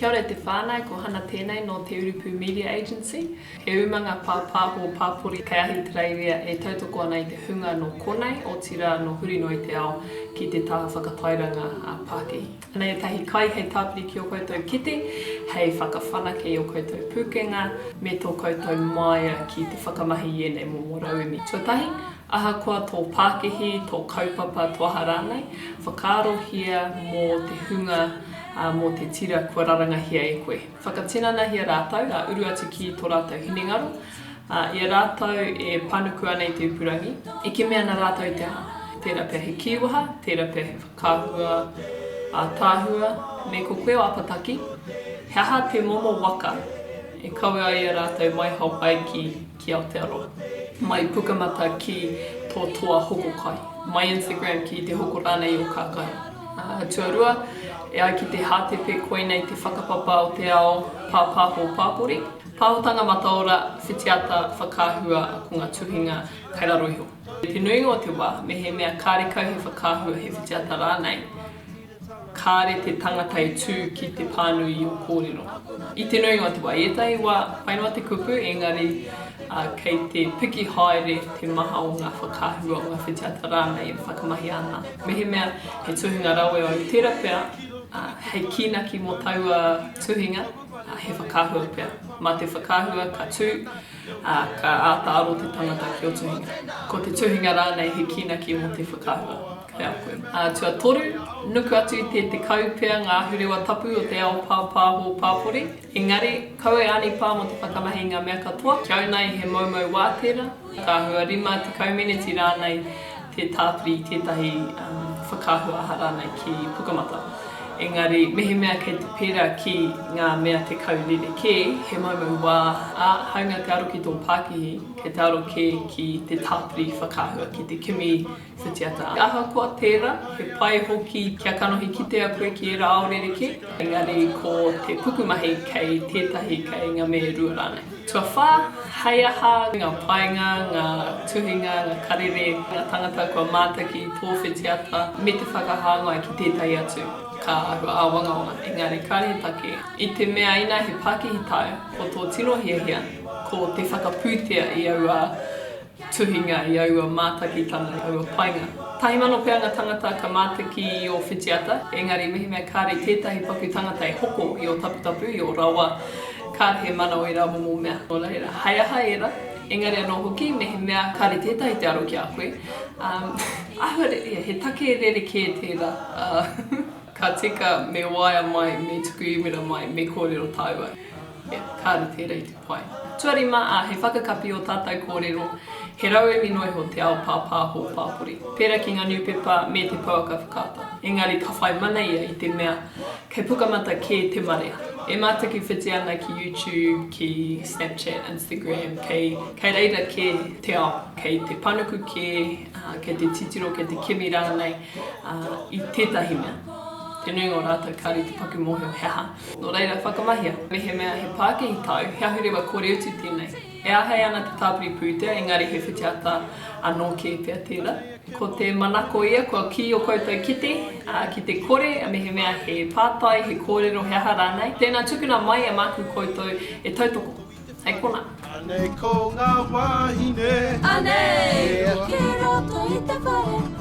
Kia ora e te whānau, ko Hana tēnei nō Te Urupū Media Agency. He umanga pāpāho pāpori kei Ahitereiria e tautoko ana i te hunga nō konei, otirā nō huri noa i te ao, ki te taha whakatairanga pākihi. Anei ētahi kai hei tāpiri ki ō koutou kete, hei whakawhanake i ō koutou pūkenga, me tō koutou māia ki te whakamahi i ēnei momo rauemi. Tuatahi, ahakoa tō pākihi, tō kaupapa, tō aha rānei, whakaarohia mō te hunga ā, mō te tira kua rarangahia e koe. Whakatinanahia rātou, ā, uru atu ki tō rātou hinengaro, ā, i a rātou e panuku ana i te ipurangi, e kimi ana rātou i te aha? Tērā pea he kīwaha, tērā pea he whakaahua ātaahua, me ko koe o Apataki, he aha te momo waka e kawe ai i a rātou mai Hawaii ki, ki Aotearoa? Mai Pukamata ki tō toa hoko kai? Mai Instagram ki te hoko rānei i ō kākai? Tuarua, e ai ki te hātepe koinei te whakapapa o te ao pāpāho pāpori. Pāhotanga mataora, whitiata, whakaahua, ko ngā tuhinga kei raro iho. I te nuinga o te wā, mehemea kārekau he whakaahua, he whitiata rānei, kāre te tangata e tū ki te pānui i ō kōrero. I te nuinga o te wā, i ētahi wā, pai noa te kupu, engari kei te piki haere te maha o ngā whakaahua, o ngā whitiata rānei e whakamahia ana. Mehemea he tuhinga rawe au, tērā pea hei kīnaki mō taua tuhinga, he whakaahua pea. Mā te whakaahua ka tū, ā, ka āta aro te tangata ki ō tuhinga. Ko te tuhinga rānei he kīnaki mō te whakaahua kei a koe. Ā, tuatoru, nuku atu i te 10 pea ngā ahurewa tapu o te ao pāpāho pāpori, engari, kaua e anipā mō te whakamahi i ngā mea katoa, ki au nei he moumou wā tērā, ka āhua 50 meneti rānei te tāpiri i tētahi whakaahua aha rānei ki Pukamata. Engari, mehemea kei te pērā ki ngā mea 10 rerekē, he moumou wā, ā, hāunga te aro ki tō pākihi, kei te aro kē ki te tāpiri whakaahua, ki te kimi whitiata. Ahakoa tērā, he pai hoki kia kanohi kitea koe ki ērā ao rerekē, engari ko te pukumahi kei tētahi, kei ngā mea e rua rānei. Tuawhā, hei aha ngā painga, ngā tuhinga, ngā karere, ngā tangata kua mātaki i tō whitiata me te whakahāngai ki tētahi atu, ka āhua āwangawanga, engari kāre he take. I te mea inā he pākihi tāu, ko tō tino hiahia, ko te whakapūtea i aua tuhinga i aua mātakitanga, i aua painga. 1000 pea ngā tangata ka mātaki i ō whitiata, engari mehemea kāre tētahi paku tangata e hoko i ō taputapu, i ō rawa, kāre he mana o ērā momo mea. Nō reira, hei aha ērā, engari anō hoki, mehemea kāre tētahi te aro ki a koe, āhua, yeah, he take rerekē tērā. Ka tika me waea mai, me tuku īmera mai, me kōrero tāua. Yeah, kāre tērā i te pai. Tuarima, ā, he whakakapi ō tātou kōrero, he rauemi noa iho te ao pāpāho pāpori, pērā ki ngā niupepa me te pouaka whakaata. Engari ka whai mana ia i te mea kei Pukamata kē te marea. E mātaki whiti ana ki YouTube, ki Snapchat, Instagram, kei, kei reira kē te ao, kei te panuku kē, ā, kei te titiro, kei te kimi rānei, ā, i tētahi mea. Te nuinga o rātou kāre i te paku mōhio he aha. Nō reira, whakamahia. Mehemea he pākihi tāu, he ahurewa kore utu tēnei. E āhei ana te tāpiri pūtea, engari he whitiata anō kē pea tērā. Ko te manako ia, kua kī ō koutou kete, ā, ki te kore, mehemea he pātai, he kōrero, he aha rānei, tēnā tukuna mai a māku koutou e tautoko. Hei konā. Anei ko ngā wāhine. Anei! Ki roto i te whare.